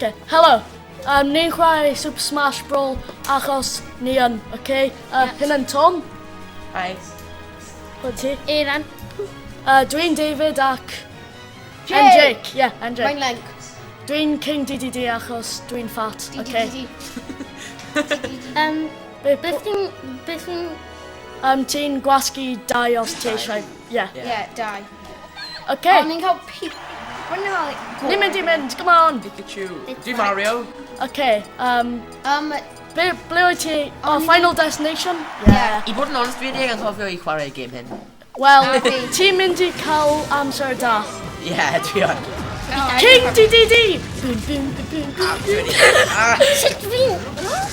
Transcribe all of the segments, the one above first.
Okay, hello. Ni'n chwarae Super Smash Brawl achos ni yn, okay? Yeah. Hyn yn Tom. Hi. Pwy ti? Eiran. Dwi'n David ac... Jake! And Jake, yeah, and Jake. Mae'n Link. Dwi'n King DDD achos dwi'n fat, okay? Beth ti'n... Beth ti'n... Ti'n gwasgu dau os ti eisiau. Yeah. Yeah, dau. Okay. O'n i'n cael pi... O'n i'n cael... Ni'n mynd i mynd, come on! Pikachu. Dwi'n Mario. Okay, Ble, ble wyt ti? Oh, Final Destination? Yeah. I bod yn onest, dwi wedi anghofio i chwarae y gêm hyn. Wel, ti'n mynd i cael amser da. Yeah, dwi yn. King DDD! Bum, bum, bum, bum, bum. Sut fi'n...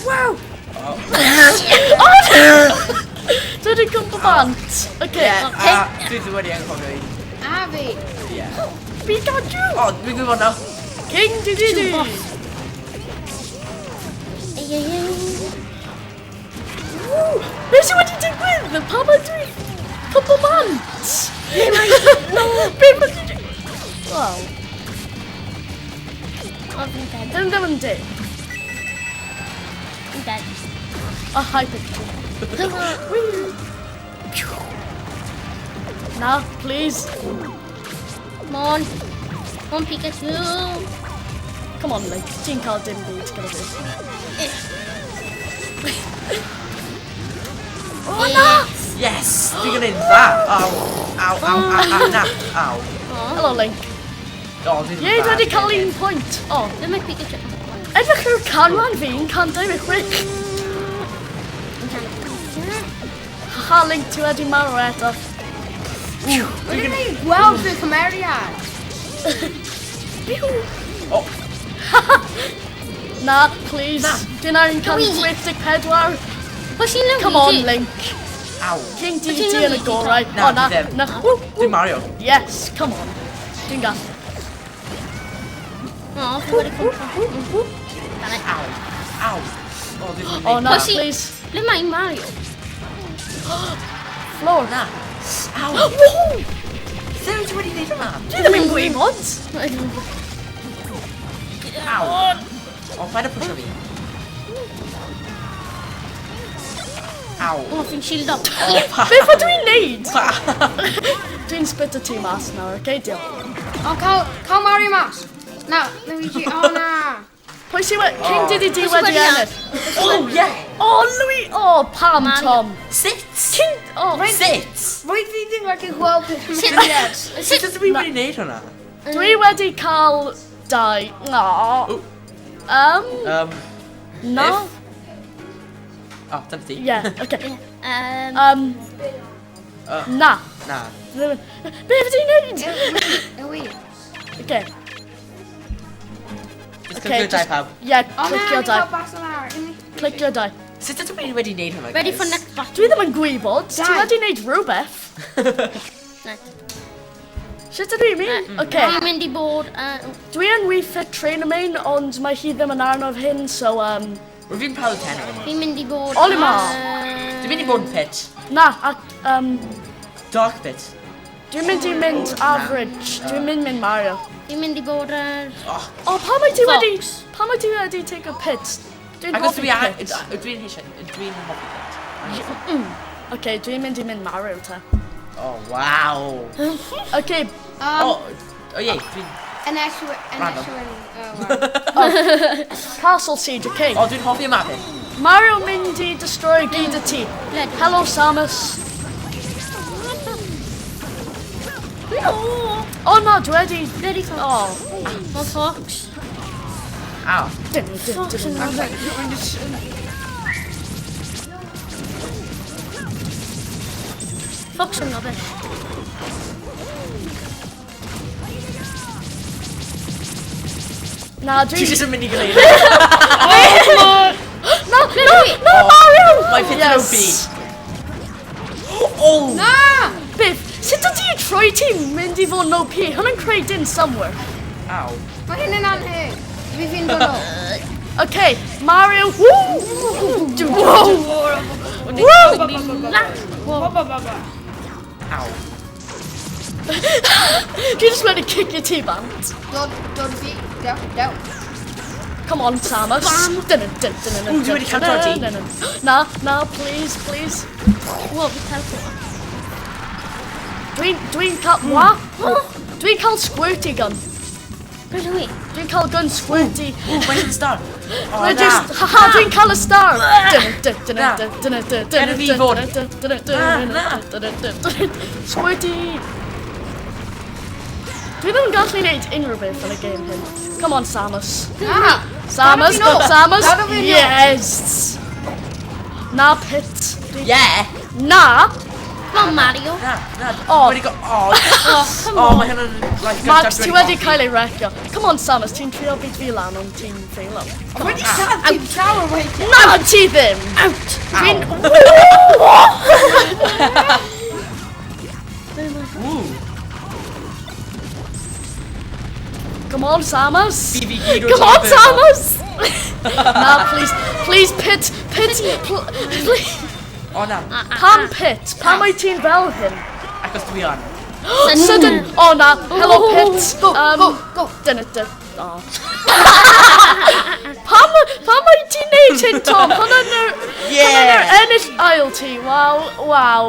Wow! Oh! Dwi wedi cwmpa bant. Okay. Yeah, a dwi ddim wedi anghofio i. A fi. Yeah. Pikachu! O, dwi'n gwybod nawr. King DDD! Ei, ei, ei. Woo! Be sydd wedi digwydd? Pam ydw i... Cwmpa bant? No! Be mae wedi... Wel, O, fi'n dead. ddim ddim yn dig. Fi'n dead. Oh, hi Pikachu. Whee! Na, please. Come on. Come on, Pikachu. Come on, Link. Ti'n cael dim byd gyda fi. Oh, na! Yes! Dwi'n gwneud dda! Aw, aw, aw, aw, aw, na, aw. Hello, Link. O, dwi ddim Ie, dwi wedi cael un. un pwynt. O, Ddim mae Pikachu. edrych ar canran fi, 126. Haha, Link, ti wedi marw eto. Dwi'n ei gweld fy cymeriad. O, Na, please. Na. Dwi'n ar 164. Pwy sy'n Luigi? Come on, Link. aw. King Wyt ti'n DDD yn y Luigi, gorau. Na, O, na, dwi ddim. na. Woo, Dwi'n Mario. Yes, come on. Dwi'n gall. O, fi wedi cwmpa. Aw, aw. O, dwi ddim yn O, na, Pwy sy'n- please. Ble mae Mario? Floor. Na. Aw. Woohoo! Sut wyt ti wedi gwneud hwnna? Dwi ddim yn gwybod. Aw. O, paid â pwysio fi. Aw. O, fi'n shield up. O, pa. Beth ydw i'n neud? Pa. Dwi'n spit y tîm mas nawr, okay, diolch. O, cael Mario mas. Na, Luigi, o na. Pwy sy'n we... King DDD Pwy sy wedi wedi ennill? Oh, yeah. O, Louis! O, pam, Mario. Tom? Sut? King... O, Sut? Roedd fi ddim wedi gweld fy cymeriad. Sut ydw i wedi gwneud hwnna? Dwi wedi cael dau. No. O. Na. If. O, dyna ti. Yeah, okay. Na. Na. Ddim yn... Be fyddi i'n neud? Yw i. Okay. Just Okay, clicio dau pawb. Yeah, O na, clicio ni'n dau. cael battle nawr. Clicio dau. Sut ydw i wedi gwneud hwnna, Ready guys? for next battle. Dwi ddim yn gwybod. Ti Dau. wedi neud rhywbeth. Right. Sut ydw i'n mynd? Okay. Dwi'n mynd i bod... Dwi yn Wii Fit Trainer main, ond mae hi ddim yn arno hyn, so... Rwy'n fi'n proud ten o'n Fi'n mynd i bod... Olimar. Dwi'n mynd i bod yn pit. Na, ac... Dark pit. Dwi'n mynd i mynd average. Dwi'n mynd mynd Mario. Fi'n mynd i bod yr... Oh. O, pam wyt ti wedi... Fox. Pam wyt ti wedi take a pit? Dwi'n Agos hoffi dwi ar... pit. Dwi'n eisiau... Dwi'n hoffi pit. Okay, dwi'n mynd i mynd Mario te. Oh, wow. Okay. O, o ie, dwi'n... Random. Oh, Castle Siege, okay. O, dwi'n hoffi y map hyn. Mario mynd i destroy gyd y tŷ. Hello, Samus. O na, dwi wedi... Bloody Fox. O. O, Fox. Aw. Dun, dun, Fox dun. yn rubbish. Fox yn rubbish. Na, dwi... Dwi jyst yn mynd i gwneud. Na, na, na, Mario! Mae pit yn OP. Oh! Na! Beth, sut ydy y troi ti'n mynd i fod yn OP? Hwnna'n creu dim somewhere. Aw. Mae hyn yn anheg. Fi fi'n dod nôl. Okay, Mario. Woo! Whoa! Woo! Aw. Dwi just wedi cicio ti bant. Dod, dod fi. Dew, dew. Come on, Samus. Dun, dun, dun, dun, dun, Ww, dwi wedi cael dodi. dun, dun, dun. Na, na, please, please. Wo, fi teleport. Dwi'n dwi cael... Wa? Dwi'n cael squirty gun. Beth yw i? Dwi'n cael gun squirty. Ww, mae'n yn star. O, We're na. just... Haha, dwi'n cael y star! Dun, dun, dun, Na. dun, dun, dun, dun, Gad i fi dun, fod. dun, dun, dun, Na, dun, na. dun, dun, dun, dun. Squirty! Dwi ddim yn gallu gwneud unrhyw beth yn y game hyn. Come on, Samus. Na! Samus, Gad fi nôl. Samus, Gad fi nôl. yes! Na, Pit. Yeah. Na! Come on, Mario. Na, na. O. Wedi go... O. Oh, come O, on. mae hwnna'n... Like, Max, ti wedi cael ei wrecio. Come on, Samus, ti'n trio beat fi lan, ond ti'n failo. Wedi siarad ti'n llawer weithiau. Na, ti ddim! Out. Dwi'n... Ww. Come on, Samus! Fi fi gyd o'r Come on, tîm Samus! Na, please, please, Pit, Pit, please. O, na. Pam Pit? Pam wyt ti'n fel hyn? Achos dwi on. Sudden, oh na, hello Pit. Go, go, go. Dyna, dy, oh. Pam, pam wyt ti'n neud hyn, Tom? Hwna'n yr, hwnna'n yr Yeah. ennill ail ti. Waw, waw,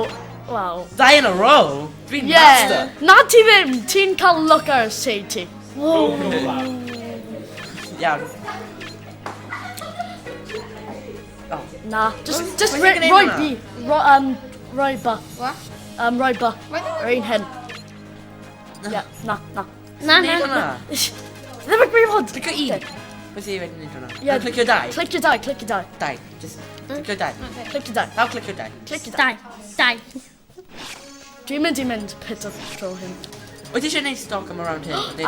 waw. Dau in a row. Dwi'n Yeah. master. Na ti ddim, ti'n cael luck ar y seid ti. Iawn. Oh. Na, just Mae'n gwneud roi hwnna? B, roi, roi B, What? roi B, Why ddim yr un hyn. Yeah, na, na. Na, Neud na. hwnna. Ddim yn gwybod. Clicio un. Beth i wedi gwneud hwnna? Ie. Clicio dau. Clicio dau, clicio dau, Dau. Just clicio dau. clicio dau, How clicio dau? clicio dau. Dau. Dau. Dwi'n mynd i mynd pit o tro hyn. Wyt ti eisiau gwneud stoc am around hyn? Neu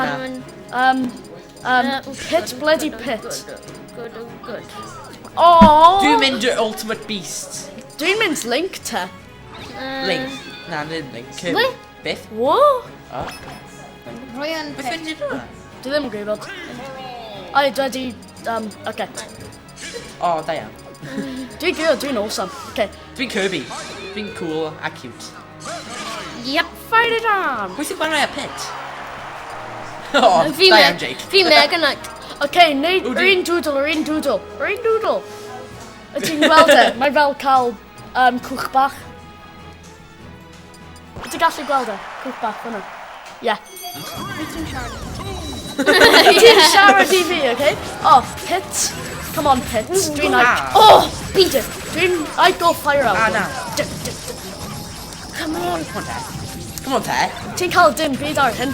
na? Pit, bloody pit. Good, good, good. Oh! Dwi'n mynd i'r Ultimate Beast. Dwi'n mynd Link te. Link. Na, ddim Link. Kirby. Be? Beth? What? O. Roi yn Beth pit. fynd i'r hwnna? Dwi ddim yn gwybod. Ai, dwi wedi... Okay. O, da iawn. Dwi'n gwybod, dwi'n awesome. Okay. Dwi'n Kirby. Dwi'n cool a cute. Yep. Fight it on! Pwy sy'n chwarae y pit? O, Fi da iawn, Jake. Fi Mega Knight. Okay, neud Ww, yr un doodle, yr un doodle, yr un doodle. Wyt ti'n gweld e? Mae fel cael cwch bach. Wyt ti'n gallu gweld e? Cwch bach fyna. Ie. Ti'n siarad. Ti'n siarad i fi, okay? Oh, Pit. Come on, Pit. Dwi'n like... Ah. Oh, beat it. Dwi'n... I go fire out. Ah, na. Dun, dun, dun. Come on. Come on, te. Come on, te. Ti'n cael dim byd ar hyn.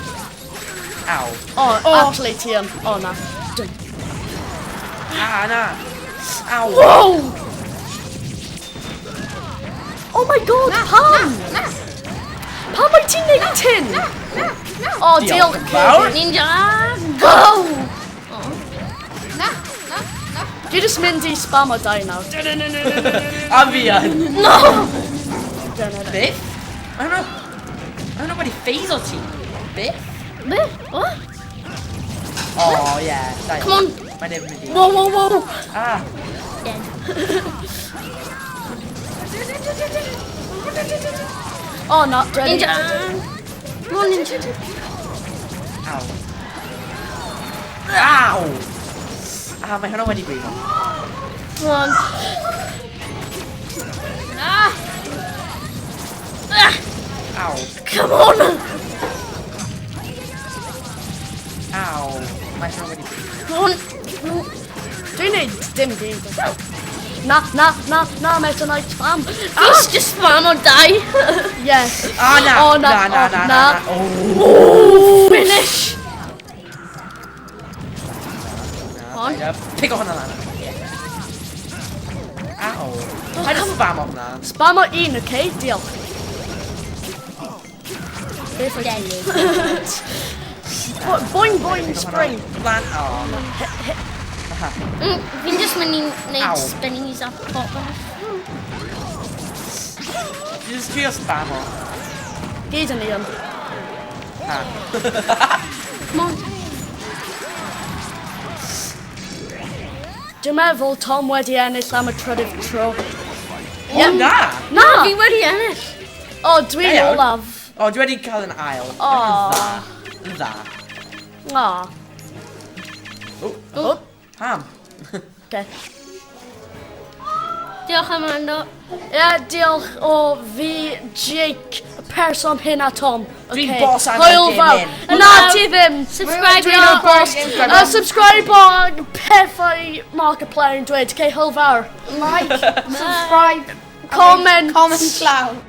Ow. Oh, actually ti yn. Oh, na. Dun. Ah, na. Ow. Whoa! Oh my god, Na, pam? na, Pam wyt ti'n neud hyn? na, na, na, Oh, Diolch diolch, yn fawr. Kirby. Ninja. Go! na, na, na. Dwi jyst mynd i spam o dau nawr. A fi yn. No! Beth? Mae hwnna... Mae hwnna wedi ffeiso ti. Beth? Be? What? O, ie. da iawn. Come on. Mae neb yn mynd i. Whoa, whoa, whoa! Ah. Dead. Oh, na, ready. Ninja. Come on, Ninja. Ow. Ow! Ah, mae hwnna wedi brifo. Come on. Na. Ah, Ow. come on. Ow. Mae hwnna wedi brifo. Come on. Dwi'n neud dim byd. Na, na, na, na, Meta Knight, spam. Fi'n just spam o dau. Yes. Ah, na. Oh, na, Na, na, oh, na, na, na. na. Oh. Finish! Na, Pick o hwnna lan. Ow. Paid â spam o hwnna. Spam o un, okay? Diolch. Beth wyt ti'n neud? Boing, boing, spring. Lan. Oh. Aha. Fi'n just mynd i Ow. wneud spinnies a popeth. Dwi'n just trio spam o. Gyd yn un. Ah. Come on. Dwi'n meddwl Tom wedi ennill am y trydydd tro. O, na! Na! Fi wedi ennill. O, dwi'n Da iawn. olaf. O, dwi wedi cael yn ail. O. Yn dda. Yn dda. O. O, O. pam? Okay. Diolch am wrando. Ie, yeah, diolch o fi, Jake, y person hyn a Tom. Dwi'n Okay. boss ar y Hwyl gêm fawr. hyn. Na, ti ddim. Subscribe Dwi'n o y boss. Instagram. Subscribe o pethau Markiplier yn dweud. Okay, hwyl fawr. Like, subscribe, Comment. comment lawr.